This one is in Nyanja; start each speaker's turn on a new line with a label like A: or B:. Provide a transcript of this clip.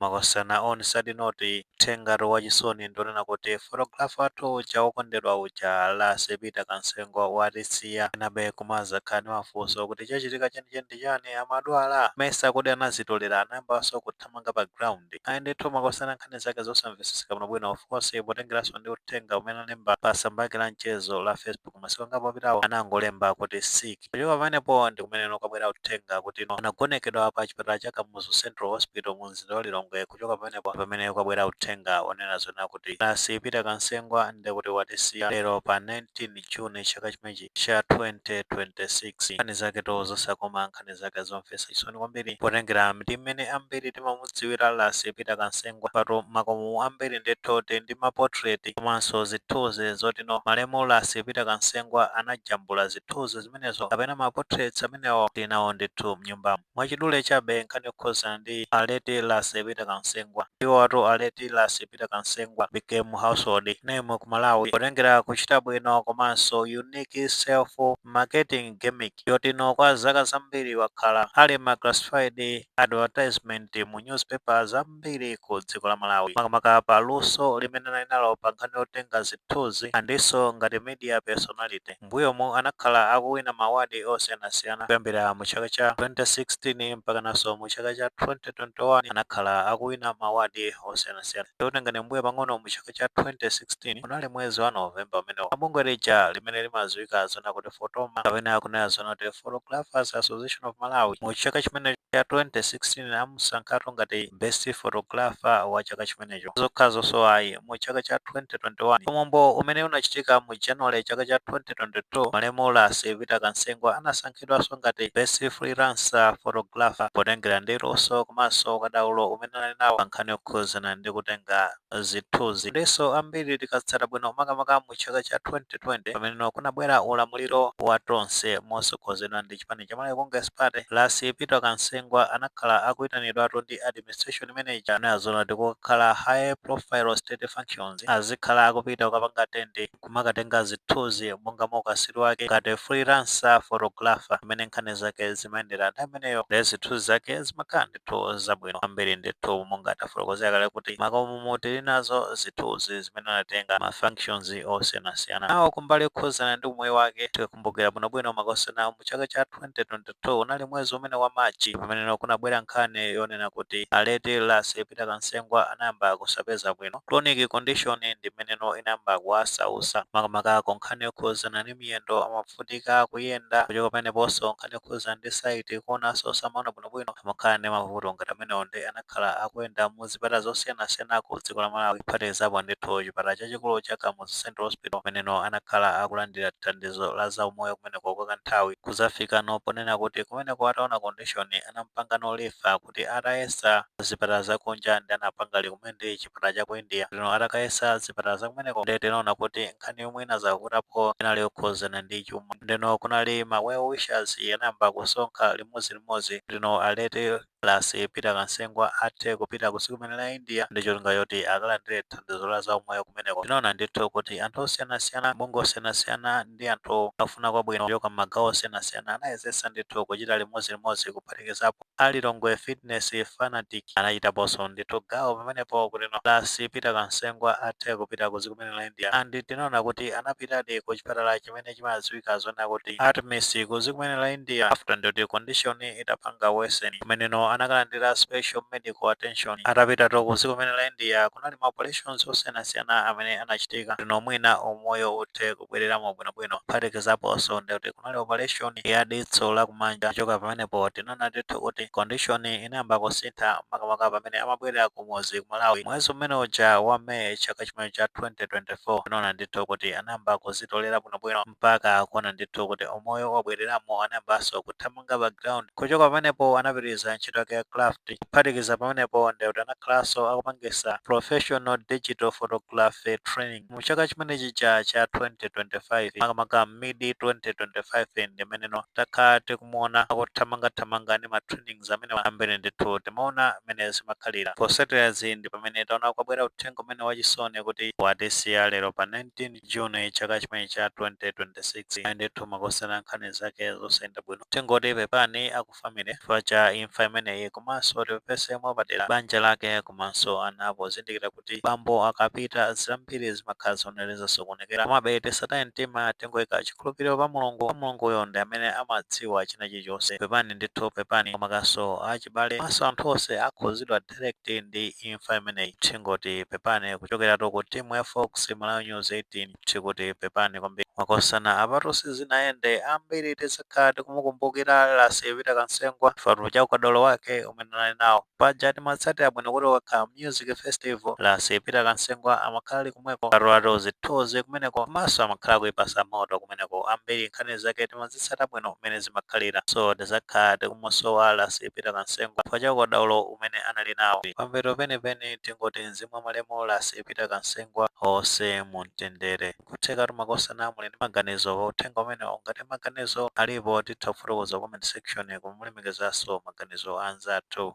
A: Makosana, on sad note, uthenga wachisoni ndionena kuti photographer wathu uja, wokondedwa uja, Ras Peter Kansengwa, watisiya. Enabe kumazakhala ndi mafunso kuti chachitika chenicheni ndi chani? Amadwala mesa? Kuti anazitolera, anayambanso kuthamanga pa ground? Ayi ndithu makosana, nkhani zake zosamvetsetseka bwinobwino. Of course, potengeranso ndi uthenga umene analemba pa tsamba lake la mchezo la Facebook masiku angapo apitawo, anangolemba kuti sick. Kuchoka pamenepo ndi kumene kwabwera uthenga kuti no anagonekedwa pa chipatala cha Kamuzu Central Hospital mu mzinda wa Lilongwe. Kuchoka pamenepo pamene kwabwera uthenga onena zona kuti Ras Peter Kansengwa ndekuti watisiya lero pa 19 June chaka chimenechi cha 2026. Nkhani zake to zosakoma, nkhani zake zomvetsa chisoni kwambiri, potengera ndi mmene ambiri timamudziwira Ras Peter Kansengwa. Pato makomo ambiri ndithu ndi ma portrait komanso zithunzi zotino malemu Ras Peter Kansengwa anajambula zithunzi zimenezo kapena ma portraits amenewo, tinawo ndithu mnyumbamo. Mwachidule chabe, nkhani yokhuzana ndi a late Ras Peter Kansengwa, iwo atu a late Ras Peter Kansengwa became household name ku Malawi potengera kuchita bwino komanso unique self marketing gimmick yotino kwa zaka zambiri wakhala ali ma classified advertisement mu newspaper zambiri ku dziko la Malawi, makamaka pa luso limene anali nalo pa nkhani yotenga zithunzi andinso ngati media personality. Mbuyomu anakhala akuwina ma award osiyanasiyana kuyambira mu chaka cha 2016 mpakananso mu chaka cha 2021, anakhala akuwina ma award osiyanasiyana. Totengani mbuyo pang'ono, mu chaka cha 2016 unali mwezi wa Novemba umenewo, bungwe lija limene limadziwika zona kuti FOTOMA kapena kunena zona kuti Photographers Association of Malawi, mu chaka chimene cha 2016 amusankhatu ngati best photographer wa chaka chimenecho. Zokhazo ayi, mu chaka cha 2021, umwambo umene unachitika mu January chaka cha 2022, malemu Ras Peter Kansengwa anasankhidwanso ngati best freelancer photographer potengera ndi luso komanso ukadaulo umene anali nawo pa nkhani yokhuzana ndi kutenga zithunzi. Ndiso ambiri tikatsata bwino, makamaka mu chaka cha 2020 pamene kunabwera ulamuliro wa Tonse motsogozedwa ndi chipani cha Malawi Congress Party, Ras Peter Kansengwa anakhala akuyitanidwatu ndi administration manager anazona ndikukhala high profile state functions, azikhala akupita kukapanga attend kumakatenga zithunzi monga mwa ukasiri wake ngati freelancer photographer, imene nkhani zake zimayendera nthawi imeneyo. Ndi zithunzi zake zimakhala ndithu zabwino ambiri ndithu, monga tafotokozera kale kuti makomomo tili nazo zithunzi zimene anatenga ma functions osiyanasiyana nawo. Kumbali yokhuzana ndi umoyo wake, tikakumbukira bwinobwino makosana, mu chaka cha 2022 unali mwezi umene wa Machi pamene kunabwera nkhani yonena kuti a late Ras Peter Kansengwa anayamba kusapeza bwino. Chronic condition ndi imeneno inayamba kuwasausa, makamaka nkhani yokhuzana ndi miyendo, amavutika kuyenda. Kuchoka pameneponso nkhani yokhuzana ndi sight, kuonanso samaona bwinobwino, amakhala ndi mavuto ngati amenewo. Ndi anakhala akuyenda mu zipatala zosiyanasiyana ku dziko la Malawi, kuphatikizapo ndithu chipatala chachikulu cha Kamuzu Central Hospital, kumeneno anakhala akulandira thandizo la zaumoyo kumeneko kwa kanthawi, kuzafika no ponena kuti kumeneko ataona condition anampanga no refer kuti atayesa zipatala zakunja, ndi anapanga recommend chipatala cha ku India. Lino atakayesa zipatala zakumeneko, ndi tinaona kuti nkhani yomwe inazavutapo inali yokhuzana ndi chuma. Ndeno kunali ma well wishers anayamba kusonkha limodzi lino a late Ras Peter Kansengwa athe kupita ku dziko limene la India ndi cholinga choti akalandire thandizo la zaumoyo kumeneko. Tinaona ndithu kuti anthu osiyanasiyana, mabungwe osiyanasiyana ndi anthu afuna kwabwino kuchoka m'magawo osiyanasiyana anayesesa ndithu kuchita limodzi, kuphatikizapo a Lilongwe Fitness Fanatic anachitaponso ndithu gawo pamenepo kuti no Ras Peter Kansengwa athe kupita ku dziko limene la India. And tinaona kuti anapitadi ku chipatala chimene chimadziwika zona kuti Artemis ku dziko limene la India, after ndikuti condition itapanga worsen, kumeneno anakalandira special medical attention. Atapitatu ku dziko limene la India, kunali ma operations osiyanasiyana amene anachitika lino mwina umoyo uthe kubwereramo bwinobwino, kuphatikizaponso ndikuti kunali operation ya diso lakumanja. Kuchoka pamenepo tinaona ndithu kuti condition inayamba kusintha, makamaka pamene amabwerera kumudzi ku Malawi mwezi umene uja wa May chaka chimene cha 2024. Tinaona ndithu kuti anayamba kuzitolera bwinobwino mpaka kuona ndithu kuti umoyo wabwereramo, anayambanso kuthamanga pa ground. Kuchoka pamenepo anapitiriza ntchito yake ya craft. Kuphatikiza pamenepo ndikuti anakhalanso akupangisa professional digital photography training mu chaka chimenechi cha 2025, makamaka mid 2025 ndimeneno takhala tikumuona akuthamangathamanga ndi ma trainings amene ambiri ndithu timaona mmene zimakhalira. Potsatirazi ndi pamene taona kwabwera uthenga umene wachisoni kuti watisiya lero pa 19 June chaka chimene cha 2026. Ayi ndithu makosana, nkhani zake zosayenda bwino. Tingoti pepani aku family chifukwa cha imfa imeneyi. imeneyi, komanso tipepese mwapadera banja lake komanso ana, pozindikira kuti bambo akapita zambiri zimakhala zoneleza sokonekera. Komabe tisataye mtima, tingoyika chikhulupiriro pa Mulungu. Mulunguyo ndi amene amadziwa china chilichonse. Pepani ndithu, pepani komakanso achibale komanso anthu onse akhuzidwa direct ndi imfa imeneyi. Tingoti pepani kuchokeratu ku timu ya Fox Malawi News 18, tikuti pepani kwambiri makosana. Apatu sizinayende, ambiri tizakhala tikumukumbukira Ras Peter Kansengwa chifukwa cha ukadaulo wake umene anali nawo. Paja timatsatira bwino kuti wakhala music festival, Ras Peter Kansengwa amakhala ali kumweko, katolatu zithunzi kumeneko, komanso amakhala kuipasa moto kumeneko. Ambiri nkhani zake timazitsata bwino mmene zimakhalira, so tizakhala tikumusowa Ras Peter Kansengwa chifukwa cha ukadaulo umene anali nawo. Pampeto penipeni tingoti mzimu wa malemu Ras Peter Kansengwa onse mumtendere. Kutheka makosana muli ndi maganizo pa uthenga umene, ngati maganizo alipo titha kufotokoza comment section, kumulemekezanso maganizo anzathu.